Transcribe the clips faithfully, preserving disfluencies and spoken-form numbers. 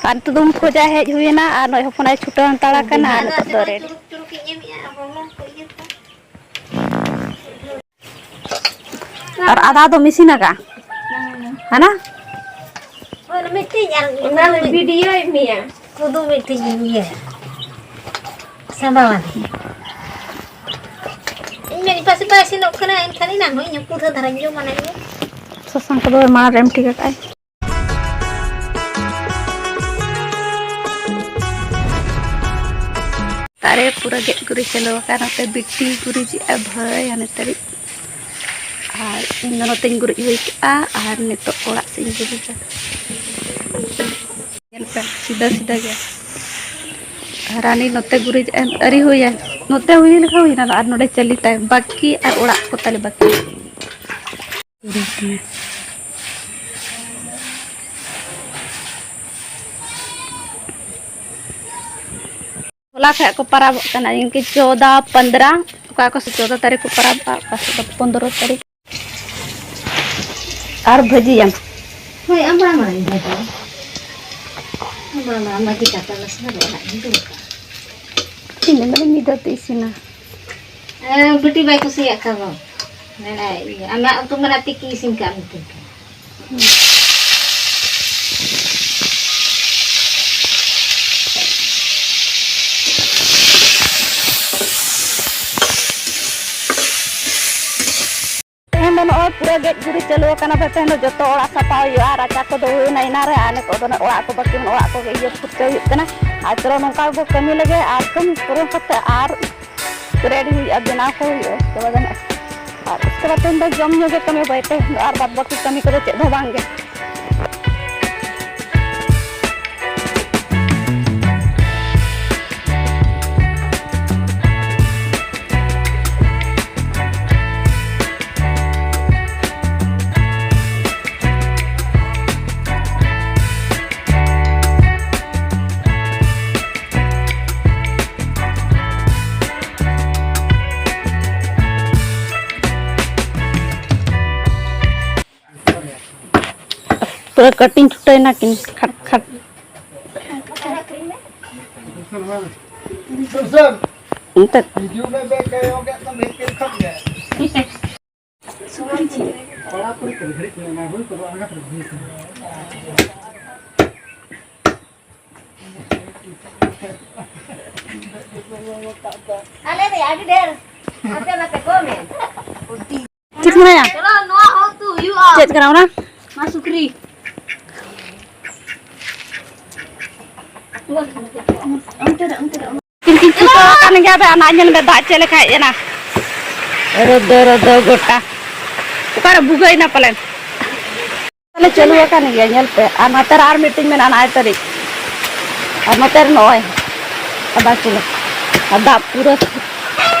ᱟᱨ ᱱᱤᱛᱚᱜ ᱫᱚ ᱩᱢ ᱠᱷᱚᱡᱟ ᱦᱮᱡ ᱦᱩᱭᱮᱱᱟ ᱟᱨ ᱱᱚᱜᱼᱚᱭ ᱦᱚᱯᱚᱱ ᱟᱭ ᱪᱷᱩᱴᱟᱹᱣ ᱦᱟᱛᱟᱲ ᱟᱠᱟᱱᱟ ᱟᱨ ᱱᱤᱛᱚᱜ ᱫᱚ ᱨᱮᱰᱤ᱾ ᱟᱨ ᱟᱫᱟ ᱫᱚᱢ ᱤᱥᱤᱱ ᱟᱠᱟᱫᱼᱟ? ᱦᱟᱱᱟ? ᱚᱱᱟ ᱢᱤᱫᱴᱤᱡ ᱟᱨ ᱚᱱᱟ ᱞᱮ ᱵᱷᱤᱰᱤᱭᱳᱭᱮᱫ ᱢᱮᱭᱟ᱾ ᱠᱚᱫᱚ ᱢᱤᱫᱴᱤᱡ ᱤᱭᱟᱹ ᱥᱟᱢᱵᱟᱣᱟᱱ᱾ ᱤᱧ ᱢᱮᱱ ᱯᱟᱥᱮ ᱵᱟᱭ ᱤᱥᱤᱱᱚᱜ ᱠᱟᱱᱟ, ᱮᱱᱠᱷᱟᱱ ᱮᱱᱟᱝ ᱦᱚᱸ ᱤᱧ ᱦᱚᱸ ᱯᱩᱨᱟᱹ ᱫᱷᱟᱨᱟᱧ ᱡᱚᱢᱟ ᱱᱟᱜ ᱤᱧ᱾ ᱥᱟᱥᱟᱝ ᱠᱚᱫᱚ ᱢᱟᱲᱟᱝ ᱨᱮ ᱮᱢ ᱴᱷᱤᱠ ᱟᱠᱟᱫᱼᱟᱭ᱾ ᱫᱟᱨᱮ ᱯᱩᱨᱟᱹ ᱜᱮᱡ ᱜᱩᱨᱤᱡ ᱪᱟᱹᱞᱩ ᱟᱠᱟᱱ, ᱱᱚᱛᱮ ᱵᱤᱴᱤ ᱜᱩᱨᱤᱡᱮᱜᱼᱟ ᱵᱷᱟᱹᱭ ᱦᱟᱱᱮ ᱛᱟᱹᱨᱤᱡ, ᱟᱨ ᱤᱧ ᱫᱚ ᱱᱚᱛᱮᱧ ᱜᱩᱨᱤᱡ ᱦᱩᱭ ᱠᱟᱜᱼᱟ, ᱟᱨ ᱱᱤᱛᱚᱜ ᱚᱲᱟᱜ ᱥᱮᱫ ᱤᱧ ᱜᱩᱨᱤᱡᱟ᱾ ᱧᱮᱞ ᱯᱮ, ᱥᱤᱫᱷᱟᱹ ᱥᱤᱫᱷᱟᱹ ᱜᱮ᱾ ᱨᱟᱱᱤ ᱱᱚᱛᱮ ᱜᱩᱨᱤᱡ ᱮᱢ ᱟᱹᱨᱤ ᱦᱩᱭᱟ, ᱱᱚᱛᱮ ᱦᱩᱭ ᱞᱮᱠᱷᱟᱱ ᱦᱩᱭᱱᱟ, ᱟᱨ ᱱᱚᱰᱮ ᱪᱟᱹᱞᱤ ᱛᱟᱭ ᱵᱟᱹᱠᱤ, ᱟᱨ ᱚᱲᱟᱜ ᱠᱚ ᱛᱟᱞᱮ ᱵᱟᱹᱠᱤ᱾ ᱦᱚᱞᱟ ᱠᱷᱚᱡ ᱠᱚ ᱯᱟᱨᱟᱵᱚᱜ ᱠᱟᱱᱟ, ᱤᱱᱠᱟᱹ ᱪᱳᱫᱟ ᱯᱚᱱᱫᱽᱨᱟ, ᱚᱠᱟ ᱠᱚ ᱥᱮᱫ ᱪᱳᱫᱟ ᱛᱟᱹᱨᱤᱠᱷ ᱠᱚ ᱯᱟᱨᱟᱵᱚᱜᱼᱟ, ᱚᱠᱟ ᱥᱮᱫ ᱫᱚ ᱯᱚᱱᱫᱽᱨᱚ ᱛᱟᱹᱨᱤᱠᱷ᱾ ᱟᱨ ᱵᱷᱟᱹᱡᱤᱭᱟᱢ? ᱦᱳᱭ, ᱟᱢᱲᱟ ᱢᱟᱲᱟᱝ ᱤᱧ ᱵᱷᱟᱹᱡᱤᱭᱟ᱾ ᱟᱢᱲᱟ ᱢᱟᱲᱟᱝ ᱵᱷᱟᱹᱡᱤ ᱠᱟᱛᱮ ᱱᱟᱥᱮᱱᱟᱜ ᱨᱚᱦᱚᱲᱟᱜ ᱤᱧ ᱫᱩᱞ ᱠᱟᱜᱼᱟ᱾ ᱛᱤᱱᱟᱹᱜ ᱢᱟᱱᱮ ᱢᱤᱫ ᱫᱷᱟᱣ ᱛᱮ ᱤᱥᱤᱱᱟ? ᱮ, ᱵᱤᱴᱤ ᱵᱟᱭ ᱠᱩᱥᱤᱭᱟᱜ ᱠᱷᱟᱱ ᱫᱚ᱾ ᱢᱮᱱᱟᱭ, ᱤᱭᱟᱹ, ᱟᱢᱟᱜ ᱩᱛᱩ ᱢᱟᱱᱮ ᱛᱤᱠᱤ ᱤᱥᱤᱱ ᱠᱟᱜ ᱢᱮ ᱛᱤᱧ ᱠᱟᱱᱟ᱾ ᱛᱮᱦᱮᱧ ᱫᱚ ᱱᱚᱜᱼᱚᱭ ᱯᱩᱨᱟᱹ ᱜᱮᱡ ᱜᱩᱨᱤᱡ ᱪᱟᱹᱞᱩ ᱟᱠᱟᱱᱟ, ᱛᱚ ᱛᱮᱦᱮᱧ ᱫᱚ ᱡᱚᱛᱚ ᱚᱲᱟᱜ ᱥᱟᱯᱷᱟ ᱦᱩᱭᱩᱜᱼᱟ, ᱨᱟᱪᱟ ᱠᱚᱫᱚ ᱦᱩᱭᱱᱟ ᱮᱱᱟᱱ ᱨᱮ, ᱟᱨ ᱱᱤᱛᱚᱜ ᱫᱚ ᱚᱱᱮ ᱚᱲᱟᱜ ᱠᱚ ᱵᱟᱹᱠᱤ ᱢᱮᱱᱟᱜᱼᱟ, ᱚᱲᱟᱜ ᱠᱚᱜᱮ ᱤᱭᱟᱹ ᱯᱷᱩᱨᱪᱟᱹ ᱦᱩᱭᱩᱜ ᱠᱟᱱᱟ᱾ ᱟᱨ ᱪᱚᱞᱚ ᱱᱚᱝᱠᱟ ᱜᱮ ᱠᱟᱹᱢᱤ ᱞᱮᱜᱮ, ᱟᱨ ᱠᱟᱹᱢᱤ ᱯᱩᱨᱟᱹᱣ ᱠᱟᱛᱮ ᱟᱨ ᱨᱮᱰᱤ ᱦᱩᱭᱩᱜᱼᱟ, ᱵᱮᱱᱟᱣ ᱠᱚ ᱦᱩᱭᱩᱜᱼᱟ, ᱛᱚᱵᱮ ᱜᱟᱱᱚᱜᱼᱟ᱾ ᱟᱨ ᱩᱥᱠᱮ ᱵᱟᱫ ᱛᱮᱦᱮᱧ ᱫᱚ ᱡᱚᱢ ᱧᱩ ᱜᱮ ᱠᱟᱹᱢᱤ ᱵᱟᱭ ᱛᱮᱦᱮᱧ ᱫᱚ, ᱟᱨ ᱵᱟᱫ ᱵᱟᱹᱠᱤ ᱠᱟᱹᱢᱤ ᱠᱚᱫᱚ ᱪᱮᱫ ᱦᱚᱸ ᱵᱟᱝ ᱜᱮ᱾ ᱯᱩᱨᱟᱹ ᱠᱟᱹᱴᱤᱝ ᱪᱷᱩᱴᱟᱹᱣ ᱮᱱᱟ ᱠᱤᱱ, ᱠᱷᱟᱴ ᱠᱷᱟᱴ᱾ ᱮᱱᱛᱮᱫ᱾ ᱟᱞᱮ ᱨᱮ ᱟᱹᱰᱤ ᱰᱷᱮᱨ, ᱟᱯᱮ ᱢᱟᱯᱮ ᱠᱚᱢ ᱮᱱ᱾ ᱪᱮᱫ ᱠᱟᱱᱟᱭᱟ? ᱪᱚᱞᱚ, ᱱᱚᱣᱟ ᱦᱚᱸ ᱩᱛᱩ ᱦᱩᱭᱩᱜᱼᱟ᱾ ᱪᱮᱫ ᱠᱟᱱᱟ ᱚᱱᱟ? ᱢᱟ ᱥᱩᱠᱨᱤ᱾ ᱠᱤᱱ ᱠᱤᱱ ᱪᱷᱩᱴᱟᱹᱣ ᱟᱠᱟᱱ ᱜᱮᱭᱟ ᱵᱮ, ᱚᱱᱟ ᱧᱮᱞ ᱢᱮ, ᱫᱟᱜ ᱪᱮᱫ ᱞᱮᱠᱟ ᱦᱮᱡ ᱮᱱᱟ᱾ ᱨᱚᱫᱚ ᱨᱚᱫᱚ ᱜᱚᱴᱟ᱾ ᱚᱠᱟᱨᱮ ᱵᱷᱩᱜᱟᱹᱜ ᱮᱱᱟ ᱯᱟᱞᱮᱱ? ᱛᱟᱦᱞᱮ ᱪᱟᱹᱞᱩ ᱟᱠᱟᱱ ᱜᱮᱭᱟ, ᱧᱮᱞ ᱯᱮ᱾ ᱟᱨ ᱱᱚᱛᱮ ᱨᱮ ᱟᱨ ᱢᱤᱫᱴᱤᱡ ᱢᱮᱱᱟᱜᱼᱟ, ᱱᱚᱜᱼᱚᱭ ᱛᱟᱹᱨᱤᱡ᱾ ᱟᱨ ᱱᱚᱛᱮ ᱨᱮ ᱱᱚᱜᱼᱚᱭ ᱟᱫᱟ ᱪᱩᱞᱟᱹ᱾ ᱟᱨ ᱫᱟᱜ ᱯᱩᱨᱟᱹ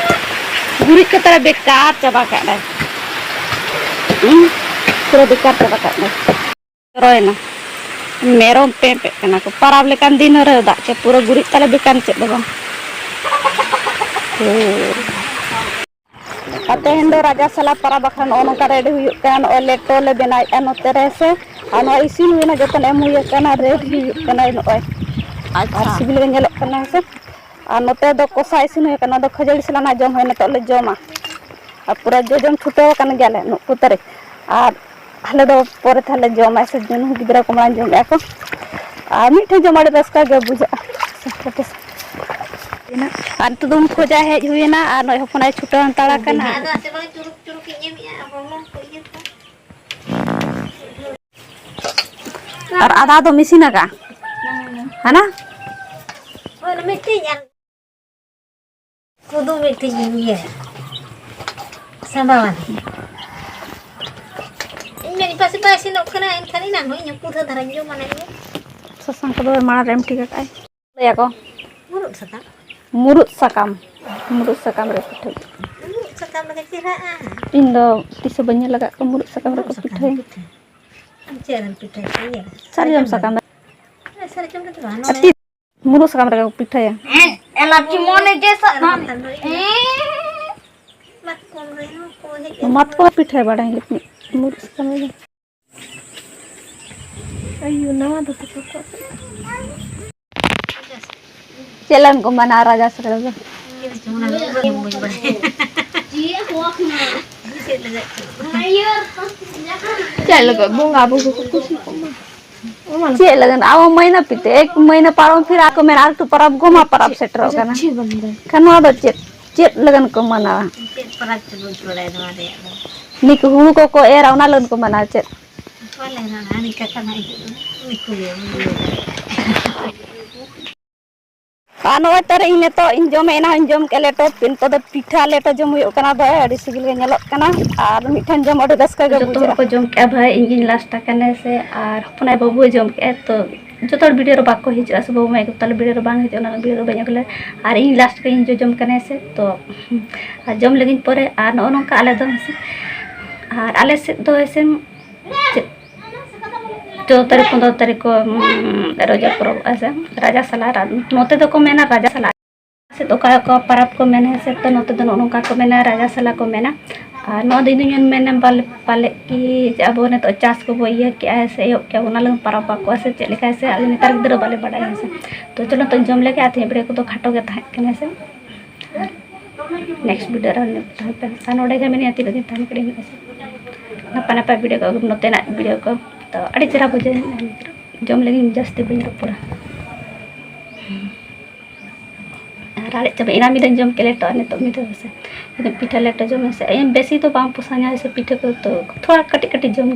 ᱜᱩᱨᱤᱡ ᱠᱟᱛᱮ ᱨᱮ ᱵᱮᱠᱟᱨ ᱪᱟᱵᱟ ᱠᱟᱜ ᱫᱟᱭ᱾ ᱦᱩᱸ, ᱯᱩᱨᱟᱹ ᱵᱮᱠᱟᱨ ᱪᱟᱵᱟ ᱠᱟᱜ ᱫᱟᱭ᱾ ᱡᱚᱨᱚᱭᱮᱱᱟ᱾ ᱢᱮᱨᱚᱢ ᱯᱮᱸ ᱯᱮᱸ ᱠᱟᱱᱟ ᱠᱚ᱾ ᱯᱟᱨᱟᱵᱽ ᱞᱮᱠᱟᱱ ᱫᱤᱱ ᱨᱮ ᱫᱟᱜ ᱪᱮ ᱯᱩᱨᱟᱹ ᱜᱩᱨᱤᱡ ᱛᱟᱞᱮ ᱵᱮᱠᱟᱨ ᱪᱮᱫ ᱫᱚ ᱵᱟᱝ᱾ ᱦᱩᱸ᱾ ᱟᱨ ᱛᱮᱦᱮᱧ ᱫᱚ ᱨᱟᱡᱟ ᱥᱟᱞᱟ ᱯᱟᱨᱟᱵᱽ ᱵᱟᱠᱷᱨᱟ ᱱᱚᱜᱼᱚ ᱱᱚᱝᱠᱟ ᱨᱮᱰᱤ ᱦᱩᱭᱩᱜ ᱠᱟᱱᱟ᱾ ᱱᱚᱜᱼᱚᱭ ᱞᱮᱴᱚ ᱞᱮ ᱵᱮᱱᱟᱣᱮᱫᱼᱟ ᱱᱚᱛᱮ ᱨᱮ ᱥᱮ᱾ ᱟᱨ ᱱᱚᱣᱟ ᱤᱥᱤᱱ ᱦᱩᱭᱱᱟ, ᱡᱚᱛᱚᱱ ᱮᱢ ᱦᱩᱭ ᱟᱠᱟᱱᱟ, ᱨᱮᱰᱤ ᱦᱩᱭᱩᱜ ᱠᱟᱱᱟ ᱱᱚᱜᱼᱚᱭ᱾ ᱟᱪᱪᱷᱟ᱾ ᱟᱨ ᱥᱤᱵᱤᱞ ᱜᱮ ᱧᱮᱞᱚᱜ ᱠᱟᱱᱟ ᱦᱮᱸ ᱥᱮ᱾ ᱟᱨ ᱱᱚᱛᱮ ᱫᱚ ᱠᱚᱥᱟ ᱤᱥᱤᱱ ᱦᱩᱭ ᱟᱠᱟᱱᱟ, ᱱᱚᱣᱟ ᱫᱚ ᱠᱷᱟᱹᱡᱟᱹᱲᱤ ᱥᱟᱞᱟᱜ ᱱᱟᱜ ᱡᱚᱢ ᱦᱩᱭ, ᱱᱤᱛᱚᱜ ᱞᱮ ᱡᱚᱢᱟ᱾ ᱟᱨ ᱯᱩᱨᱟᱹ ᱡᱚᱡᱚᱢ ᱪᱷᱩᱴᱟᱹᱣ ᱟᱠᱟᱱ ᱜᱮᱭᱟᱞᱮ ᱱᱩᱜ ᱛᱟᱹᱨᱤ᱾ ᱟᱨ ᱟᱞᱮ ᱫᱚ ᱯᱚᱨᱮ ᱛᱮ ᱦᱟᱸᱜ ᱞᱮ ᱡᱚᱢᱟ, ᱥᱮ ᱡᱚᱱ ᱜᱤᱫᱽᱨᱟᱹ ᱠᱚ ᱢᱟᱲᱟᱝ ᱡᱚᱢᱮᱫᱼᱟ ᱠᱚ᱾ ᱟᱨ ᱢᱤᱫ ᱴᱷᱮᱱ ᱡᱚᱢ ᱟᱹᱰᱤ ᱨᱟᱹᱥᱠᱟᱹ ᱜᱮ ᱵᱩᱡᱷᱟᱹᱜᱼᱟ᱾ ᱟᱨ ᱱᱤᱛᱚᱜ ᱫᱚ ᱩᱢ ᱠᱷᱚᱡᱟ ᱦᱮᱡ ᱦᱩᱭᱮᱱᱟ ᱟᱨ ᱱᱚᱜᱼᱚᱭ ᱦᱚᱯᱚᱱᱟᱭ ᱪᱷᱩᱴᱟᱹᱣ ᱦᱟᱛᱟᱲ ᱟᱠᱟᱱᱟ᱾ ᱟᱫᱚ ᱟᱪᱪᱷᱟ, ᱵᱟᱝ ᱪᱩᱨᱩᱠ ᱪᱩᱨᱩᱠ ᱤᱧ ᱮᱢᱮᱜᱼᱟ, ᱦᱚᱲᱢᱚ ᱠᱚ ᱤᱭᱟᱹ ᱠᱚ᱾ ᱟᱨ ᱟᱫᱟ ᱫᱚᱢ ᱤᱥᱤᱱ ᱟᱠᱟᱫᱼᱟ? ᱦᱟᱱᱟ? ᱦᱳᱭ, ᱚᱱᱟ ᱢᱤᱫᱴᱤᱡ ᱟᱨ ᱠᱚᱫᱚ ᱢᱤᱫᱴᱤᱡ ᱤᱭᱟᱹ ᱥᱟᱸᱵᱟᱣᱟᱱ᱾ ᱤᱧ ᱢᱮᱱ ᱯᱟᱥᱮ ᱵᱟᱭ ᱤᱥᱤᱱᱚᱜ ᱠᱟᱱᱟ, ᱮᱱᱠᱷᱟᱱ ᱮᱱᱟᱝ ᱦᱚᱸ ᱤᱧ ᱦᱚᱸ ᱯᱩᱨᱟᱹ ᱫᱷᱟᱨᱟᱧ ᱡᱚᱢᱟ ᱱᱟᱜ ᱤᱧ᱾ ᱥᱟᱥᱟᱝ ᱠᱚᱫᱚ ᱢᱟᱲᱟᱝ ᱨᱮ ᱮᱢ ᱴᱷᱤᱠ ᱟᱠᱟᱫᱼᱟᱭ᱾ ᱞᱟᱹᱭᱟᱠᱚ ᱢᱩᱨᱩᱫ ᱥᱟᱠᱟᱢ᱾ ᱢᱩᱨᱩᱫ ᱥᱟᱠᱟᱢ, ᱢᱩᱨᱩᱫ ᱥᱟᱠᱟᱢ ᱨᱮ ᱯᱤᱴᱷᱟᱹ᱾ ᱢᱩᱨᱩᱫ ᱥᱟᱠᱟᱢ ᱞᱮᱠᱟ ᱪᱮᱦᱨᱟᱜᱼᱟ᱾ ᱤᱧ ᱫᱚ ᱛᱤᱥ ᱦᱚᱸ ᱵᱟᱹᱧ ᱧᱮᱞ ᱟᱠᱟᱫ ᱠᱚᱣᱟ ᱢᱩᱨᱩᱫ ᱥᱟᱠᱟᱢ ᱢᱩᱨᱩᱫ ᱨᱮᱠᱚ ᱥᱟᱠᱟᱢ ᱯᱤᱴᱷᱟᱹᱭᱟ᱾ ᱯᱤᱴᱷᱟᱹ᱾ ᱟᱢ ᱪᱮᱫ ᱨᱮᱢ ᱯᱤᱴᱷᱟᱹᱭᱟ? ᱤᱭᱟᱹ, ᱥᱟᱨᱡᱚᱢ ᱥᱟᱨᱡᱚᱢ ᱥᱟᱠᱟᱢ ᱨᱮ᱾ ᱨᱮ᱾ ᱦᱮᱸ, ᱥᱟᱨᱡᱚᱢ ᱨᱮᱫᱚ ᱵᱟᱝ, ᱟᱨ ᱱᱚᱰᱮ ᱛᱤ-, ᱢᱩᱨᱩᱫ ᱥᱟᱠᱟᱢ ᱨᱮᱠᱚ ᱯᱤᱴᱷᱟᱹᱭᱟ᱾ ᱮᱞᱟᱪᱤ ᱢᱚᱱᱮ ᱡᱮ ᱥᱟᱠᱟᱢ᱾ ᱟᱨ ᱵᱟᱠᱷᱟᱱ ᱫᱚ ᱤᱭᱟᱹ᱾ ᱢᱟᱛᱠᱚᱢ ᱨᱮᱦᱚᱸ ᱠᱚ ᱦᱮᱡ ᱮᱱ᱾ ᱢᱟᱛᱠᱚᱢ ᱯᱤᱴᱷᱟᱹ ᱵᱟᱲᱟᱭ ᱞᱮ ᱢᱩᱨᱩᱫ ᱥᱟᱠᱟᱢ ᱨᱮ᱾ ᱟᱭᱩ, ᱱᱟᱣᱟ ᱫᱚ ᱛᱟᱠᱚ ᱠᱚ᱾ ᱪᱮᱫ ᱞᱟᱹᱜᱤᱫ ᱠᱚ ᱢᱟᱱᱟᱣᱟ ᱨᱟᱡᱟᱥᱟᱞᱟ ᱨᱮᱫᱚ? ᱪᱮᱫ ᱞᱟᱹᱜᱤᱫ ᱵᱚᱸᱜᱟ ᱵᱩᱨᱩ ᱠᱚ ᱠᱩᱥᱤ ᱠᱚ ᱢᱟ? ᱪᱮᱫ ᱞᱟᱹᱜᱤᱫ? ᱟᱵᱚ ᱢᱟᱹᱭᱱᱟᱹ ᱯᱤᱛᱮ ᱮᱠ ᱢᱟᱹᱭᱱᱟᱹ ᱯᱟᱨᱚᱢ ᱯᱷᱤᱨ ᱟᱠᱚ ᱢᱮᱱᱟ ᱟᱨ ᱮᱠᱴᱩ ᱯᱚᱨᱚᱵᱽ ᱜᱚᱢᱟ ᱯᱚᱨᱚᱵᱽ ᱥᱮᱴᱮᱨᱚᱜ ᱠᱟᱱᱟ᱾ ᱠᱷᱟᱱ ᱱᱚᱣᱟ ᱫᱚ ᱪᱮᱫ, ᱪᱮᱫ ᱞᱟᱹᱜᱤᱫ ᱠᱚ ᱢᱟᱱᱟᱣᱟ? ᱪᱮᱫ ᱯᱚᱨᱚᱵᱽ ᱪᱚ ᱵᱟᱹᱧ ᱵᱟᱲᱟᱭᱟ ᱱᱚᱣᱟ ᱨᱮᱭᱟᱜ ᱫᱚ᱾ ᱱᱤᱠᱩ ᱦᱩᱲᱩ ᱠᱚᱠᱚ ᱮᱨᱟ, ᱚᱱᱟ ᱞᱟᱹᱜᱤᱫ ᱠᱚ ᱢᱟᱱᱟᱣᱟ ᱪᱮᱫ? ᱵᱟᱞᱮ ᱦᱟᱱᱟ ᱱᱤᱝᱠᱟ ᱠᱟᱱᱟ ᱦᱤᱡᱩᱜ ᱫᱚ᱾ ᱱᱤᱠᱩ ᱜᱮ ᱵᱟᱹᱧ ᱞᱟᱹᱭ ᱫᱟᱲᱮᱭᱟᱜᱼᱟ᱾ ᱟᱨ ᱱᱚᱜᱼᱚᱭ ᱛᱟᱨᱮ ᱤᱧ ᱱᱤᱛᱚᱜ ᱤᱧ ᱡᱚᱢᱮᱫ, ᱮᱱᱟ ᱦᱚᱸᱧ ᱡᱚᱢ ᱠᱮᱫ ᱞᱮᱴᱚ, ᱱᱤᱛᱚᱜ ᱫᱚ ᱯᱤᱴᱷᱟᱹ ᱞᱮᱴᱚ ᱡᱚᱢ ᱦᱩᱭᱩᱜ ᱠᱟᱱᱟ, ᱫᱚ ᱟᱹᱰᱤ ᱥᱤᱵᱤᱞ ᱜᱮ ᱧᱮᱞᱚᱜ ᱠᱟᱱᱟ᱾ ᱟᱨ ᱢᱤᱫᱴᱷᱮᱱ ᱡᱚᱢ ᱟᱹᱰᱤ ᱨᱟᱹᱥᱠᱟᱹ ᱜᱮ ᱡᱚᱛᱚ ᱦᱚᱲ ᱵᱩᱡᱷᱟᱹᱜᱼᱟ᱾ ᱠᱚ ᱡᱚᱢ ᱠᱮᱜᱼᱟ ᱵᱷᱟᱹᱭ, ᱤᱧ ᱜᱤᱧ ᱞᱟᱥᱴ ᱟᱠᱟᱱᱟ ᱥᱮ, ᱟᱨ ᱦᱚᱯᱚᱱ ᱟᱭ ᱵᱟᱹᱵᱩᱭ ᱡᱚᱢ ᱠᱮᱜᱼᱟ᱾ ᱛᱚ ᱡᱚᱛᱚ ᱦᱚᱲ ᱵᱷᱤᱰᱤᱭᱳ ᱨᱮ ᱵᱟᱠᱚ ᱦᱤᱡᱩᱜᱼᱟ ᱥᱮ, ᱵᱟᱹᱵᱩ ᱢᱟᱹᱭ ᱠᱚ ᱛᱟᱞᱮ ᱵᱷᱤᱰᱤᱭᱳ ᱨᱮ ᱵᱟᱝ ᱦᱤᱡᱩᱜᱼᱟ, ᱚᱱᱟ ᱵᱷᱤᱰᱤᱭᱳ ᱨᱮ ᱵᱟᱹᱧ ᱟᱹᱜᱩ ᱞᱮᱫᱟ᱾ ᱟᱨ ᱤᱧ ᱞᱟᱥᱴ ᱨᱮ ᱤᱧ ᱡᱚᱡᱚᱢ ᱠᱟᱱᱟ ᱥᱮ, ᱛᱚ ᱟᱨ ᱡᱚᱢ ᱞᱟᱹᱜᱤᱫ ᱯᱚᱨᱮ ᱟᱨ ᱱᱚᱜᱼᱚ ᱱᱚᱝᱠᱟ ᱟᱞᱮ ᱫᱚ ᱦᱮᱸᱥᱮ, ᱟᱨ ᱟᱞᱮ ᱥᱮᱫ ᱫᱚ ᱦᱮᱸᱥᱮ ᱪᱮᱫ ᱪᱳᱫᱽᱫᱚ ᱛᱟᱹᱨᱤᱠᱷ, ᱯᱚᱱᱫᱽᱨᱚ ᱛᱟᱹᱨᱤᱠᱷ ᱠᱚ, ᱩᱸ, ᱨᱚᱡᱟ ᱯᱚᱨᱚᱵᱽ ᱦᱮᱸᱥᱮ, ᱨᱟᱡᱟ ᱥᱟᱞᱟ, ᱨᱟ-, ᱱᱚᱛᱮ ᱫᱚᱠᱚ ᱢᱮᱱᱟ ᱨᱟᱡᱟ ᱥᱟᱞᱟ᱾ ᱥᱮᱫ ᱚᱠᱟ ᱚᱠᱟ ᱯᱚᱨᱚᱵᱽ ᱠᱚ ᱢᱮᱱᱟ ᱦᱮᱸᱥᱮ, ᱛᱚ ᱱᱚᱛᱮ ᱫᱚ ᱱᱚᱜᱼᱚ ᱱᱚᱝᱠᱟ ᱠᱚ ᱢᱮᱱᱟ, ᱨᱟᱡᱟ ᱥᱟᱞᱟ ᱠᱚ ᱢᱮᱱᱟ᱾ ᱟᱨ ᱱᱚᱣᱟ ᱫᱚ ᱤᱧ ᱫᱚᱧ ᱢᱮᱱᱟ ᱯᱟᱞᱮ, ᱯᱟᱞᱮ ᱠᱤ ᱟᱵᱚ ᱱᱤᱛᱚᱜ ᱪᱟᱥ ᱠᱚᱵᱚ ᱤᱭᱟᱹ ᱠᱮᱜᱼᱟ ᱥᱮ ᱮᱦᱚᱵ ᱠᱮᱜᱼᱟ, ᱚᱱᱟ ᱞᱟᱹᱜᱤᱫ ᱯᱚᱨᱚᱵᱽ ᱵᱟᱠᱚ ᱥᱮ ᱪᱮᱫ ᱞᱮᱠᱟ ᱥᱮ, ᱟᱞᱮ ᱱᱮᱛᱟᱨ ᱜᱤᱫᱽᱨᱟᱹ ᱵᱟᱞᱮ ᱵᱟᱲᱟᱭᱟ ᱦᱮᱸᱥᱮ᱾ ᱛᱚ ᱪᱚᱞᱚ ᱛᱚ ᱡᱚᱢ ᱞᱮᱜᱮ, ᱟᱨ ᱛᱮᱦᱮᱧ ᱵᱷᱤᱰᱤᱭᱳ ᱠᱚᱫᱚ ᱠᱷᱟᱴᱚ ᱜᱮ ᱛᱟᱦᱮᱸ ᱠᱟᱱᱟ ᱦᱮᱸᱥᱮ᱾ ᱟᱨ ᱱᱮᱠᱥᱴ ᱵᱷᱤᱰᱤᱭᱳ ᱨᱮ ᱛᱟᱦᱮᱸ ᱯᱮ᱾ ᱟᱨ ᱱᱚᱰᱮ ᱜᱮ ᱢᱮᱱᱟᱭᱟ, ᱛᱤᱱᱟᱹᱜ ᱫᱤᱱ ᱛᱟᱦᱮᱱ ᱠᱟᱹᱱᱟᱹᱧ ᱦᱮᱸᱥᱮ᱾ ᱱᱟᱯᱟᱭ ᱱᱟᱯᱟᱭ ᱵᱷᱤᱰᱤᱭᱳ ᱠᱚ ᱟᱹᱜᱩ, ᱱᱚᱛᱮᱱᱟᱜ ᱵᱷᱤᱰᱤᱭᱳ ᱠᱚ᱾ ᱛᱚ ᱟᱹᱰᱤ ᱪᱮᱦᱨᱟ ᱵᱩᱡᱷᱟᱹᱣ ᱮᱱᱟ᱾ ᱡᱚᱢ ᱞᱟᱹᱜᱤᱫ ᱡᱟᱹᱥᱛᱤ ᱵᱟᱹᱧ ᱨᱚᱯᱚᱲᱟ᱾ ᱟᱨ ᱨᱟᱲᱮᱡ ᱪᱟᱵᱟ ᱮᱱᱟ, ᱢᱤᱫ ᱫᱷᱟᱣ ᱡᱚᱢ ᱠᱮᱫ ᱞᱮᱴᱚ, ᱟᱨ ᱱᱤᱛᱚᱜ ᱢᱤᱫ ᱫᱷᱟᱣ ᱦᱮᱸᱥᱮ᱾ ᱤᱧ ᱫᱚ ᱯᱤᱴᱷᱟᱹ ᱞᱮᱴᱚ ᱡᱚᱢ ᱦᱮᱸᱥᱮ, ᱤᱧ ᱵᱮᱥᱤ ᱫᱚ ᱵᱟᱝ ᱯᱚᱥᱟᱧᱟ ᱦᱮᱸᱥᱮ ᱯᱤᱴᱷᱟᱹ ᱠᱚ, ᱛᱚ ᱛᱷᱚᱲᱟ ᱠᱟᱹᱴᱤᱡ ᱠᱟᱹᱴᱤᱡ ᱡᱚᱢ